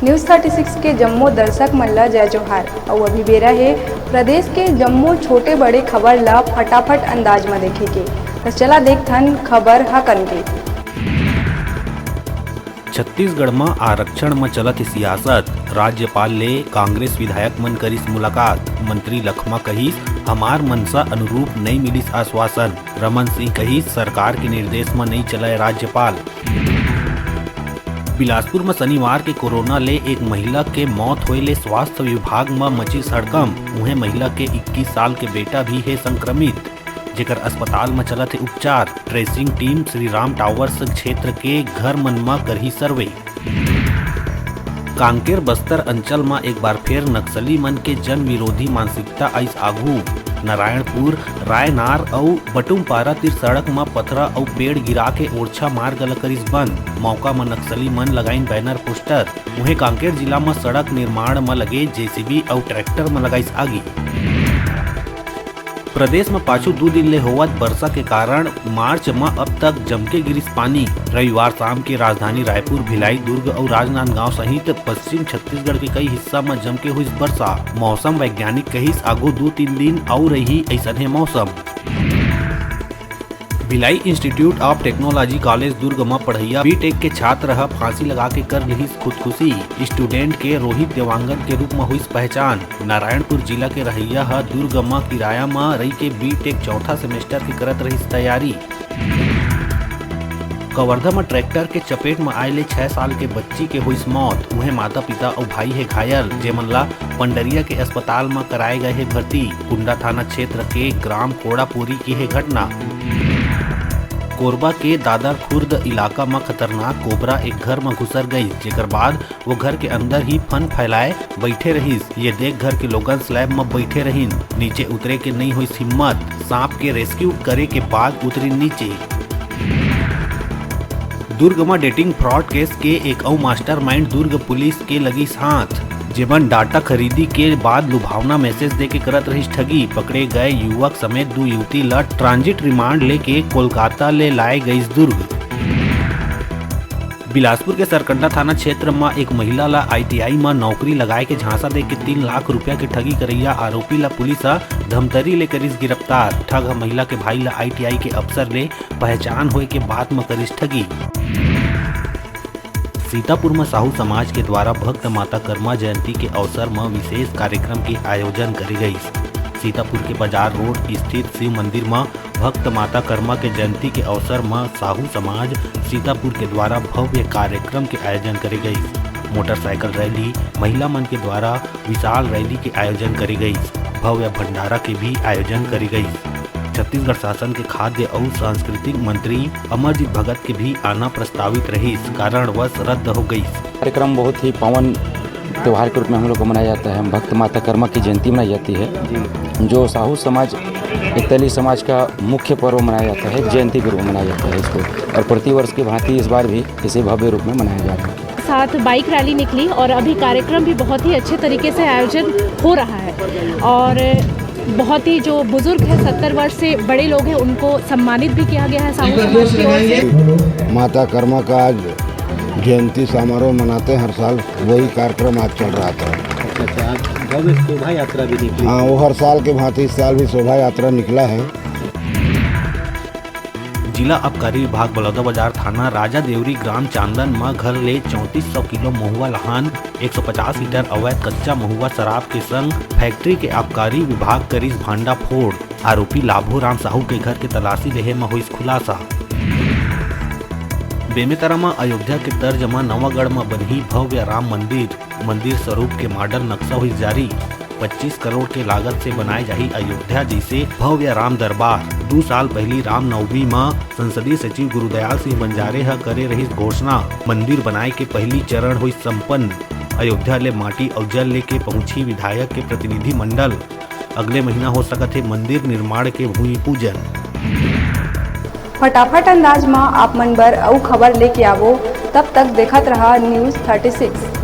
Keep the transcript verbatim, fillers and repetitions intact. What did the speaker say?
News thirty six के जम्मो दर्शक मन ल जय जोहार। अउ अभी बेरा हे प्रदेश के जम्मो छोटे बड़े खबर ल फटाफट अंदाज म देखे के। त चला देखथन खबर हकन के। छत्तीसगढ़ म आरक्षण म चलत हे सियासत, राज्यपाल ले कांग्रेस विधायक मन करिस मुलाकात। मंत्री लखमा कहिस, हमार मनसा अनुरूप नइ मिलिस आश्वासन। रमन सिंह कहिस, सरकार के निर्देश म नइ चलय राज्यपाल। बिलासपुर म शनिवार के कोरोना ले एक महिला के मौत होए ले स्वास्थ्य विभाग म मचिस हड़कंप। उहें महिला के इक्कीस साल के बेटा भी हे संक्रमित, जेकर अस्पताल म चलत हे उपचार। Tracing team Shri Ram towers क्षेत्र के घर मन म करही सर्वे। कांकेर बस्तर अंचल म एक बार फेर नक्सली मन के जन विरोधी मानसिकता आइस आघू। नारायणपुर, रायनार अउ बटुमपारा तिर सड़क म पथरा अउ पेड़ गिरा के ओरछा मार्ग ल करिस बंद। मौका म नक्सली मन लगाइन बैनर पोस्टर। उहें कांकेर जिला म सड़क निर्माण म लगे जेसीबी अउ ट्रैक्टर म लगाइस आगी। प्रदेश म पाछू दू दिन ले होवत बरसा के कारण मार्च म अब तक जमके गिरिस पानी। रविवार शाम के राजधानी रायपुर, भिलाई, दुर्ग अउ राजनांदगांव सहित पश्चिम छत्तीसगढ़ के कई हिस्सा म जमके होइस बरसा। मौसम वैज्ञानिक कहिस, आगू दू तीन दिन अउ रही अइसने मौसम। Bhilai Institute of Technology College Durg म पढ़इया बीटेक के छात्र ह फांसी लगा के कर लिहिस खुदकुशी। स्टूडेंट के रोहित देवांगन के रूप म होइस पहचान। नारायणपुर जिला के रहइया ह दुर्ग म किराया म रहि के बीटेक चौथा सेमेस्टर के करत रहिस तैयारी। कवर्धा म ट्रैक्टर के चपेट म आए ले छह साल के बच्ची के होइस मौत। उहें माता-पिता अउ भाई हे घायल, जेमन ला पंडरिया के अस्पताल म कराए गए हे भर्ती। कुंडा थाना क्षेत्र के ग्राम कोड़ापुरी के हे घटना। कोरबा के दादर खुर्द इलाका म खतरनाक कोबरा एक घर म घुसर गई, जेकर बाद वो घर के अंदर ही फन फैलाए बइठे रहिस। ये देख घर के लोगन स्लैब म बइठे रहिन। नीचे उतरे के नइ होइस हिम्मत। सांप के रेस्क्यू करे के बाद उतरिन नीचे। दुर्ग म डेटिंग फ्रॉड केस के एक अउ मास्टरमाइंड दुर्ग पुलिस के लगिस हाथ, जेमन डाटा खरीदी के बाद लुभावना मैसेज देके करत रहिस ठगी। पकड़े गए युवक समेत दू युवती ल ट्रांजिट रिमांड लेके कोलकाता ले लाए गइस दुर्ग। बिलासपुर के सरकंडा थाना क्षेत्र म एक महिला ल आईटीआई म नौकरी लगाए के झांसा देके तीन लाख रुपया के ठगी करइया आरोपी ल पुलिस ह धमतरी ले करिस गिरफ्तार। ठग ह महिला के भाई ल आईटीआई के अफसर ले पहचान होए के बाद म करिस ठगी। सीतापुर म साहू समाज के द्वारा भक्त माता कर्मा जयंती के अवसर म विशेष कार्यक्रम के आयोजन करे गइस। सीतापुर के बाजार रोड स्थित शिव मंदिर म भक्त माता कर्मा के जयंती के अवसर म साहू समाज सीतापुर के द्वारा भव्य कार्यक्रम के आयोजन करे गइस। मोटरसाइकिल रैली, महिला मन के द्वारा विशाल रैली के आयोजन करे गइस। भव्य भंडारा के भी आयोजन करे गइस। छत्तीसगढ़ शासन के खाद्य अउ सांस्कृतिक मंत्री अमरजीत भगत के भी आना प्रस्तावित रहिस, कारणवश रद्द हो गइस। कार्यक्रम बहुत ही पावन त्यौहार के रूप में हम लोग को मनाया जाता है। भक्त माता कर्मा की जयंती मनाई जाती है, जो साहू समाज, इकतली समाज का मुख्य पर्व मनाया जाता है, जयंती के रूप में मनाया जाता है इसको। और प्रतिवर्ष की भांति इस बार भी इसे भव्य रूप में मनाया जा रहा है। साथ बाइक रैली निकली और अभी कार्यक्रम भी बहुत ही अच्छे तरीके से आयोजन हो रहा है और बहुत ही जो बुजुर्ग हैं, सत्तर वर्ष से बड़े लोग हैं, उनको सम्मानित भी किया गया है साहू समाज की ओर से। माता कर्मा का आज जयंती समारोह मनाते हैं हर साल, वही कार्यक्रम आज चल रहा था। अच्छा, अच्छा, आज भव्य शोभा यात्रा भी निकली। हाँ, वो हर साल के भांति इस साल भी शोभा यात्रा निकला है। जिला आबकारी विभाग बलौदाबाजार थाना राजा देवरी ग्राम चांदन म घर ले चौंतीस सौ किलो महुआ लहान एक सौ पचास लीटर अवैध कच्चा महुआ शराब के संग फैक्ट्री के आबकारी विभाग करिस भांडाफोड़। आरोपी लाभू राम साहू के घर के तलाशी लेहे म होइस खुलासा। बेमेतरा म अयोध्या के तर्ज म नवागढ़ म बनही भव्य राम मंदिर। मंदिर स्वरूप के मॉडल नक्शा होइस जारी। पच्चीस करोड़ के लागत से बनाए जाही अयोध्या जैसे भव्य राम दरबार। दू साल पहली रामनवमी म संसदीय सचिव गुरुदयाल सिंह बंजारे ह करे रहिस घोषणा। मंदिर बनाए के पहली चरण होइस संपन्न। अयोध्या ले माटी अउ जल लेके पहुंची विधायक के प्रतिनिधि मंडल। अगले महीना हो सकत हे मंदिर निर्माण के भूमि पूजन। फटाफट अंदाज म आप मन बर अउ खबर लेके आवो, तब तक देखत रहा News thirty six।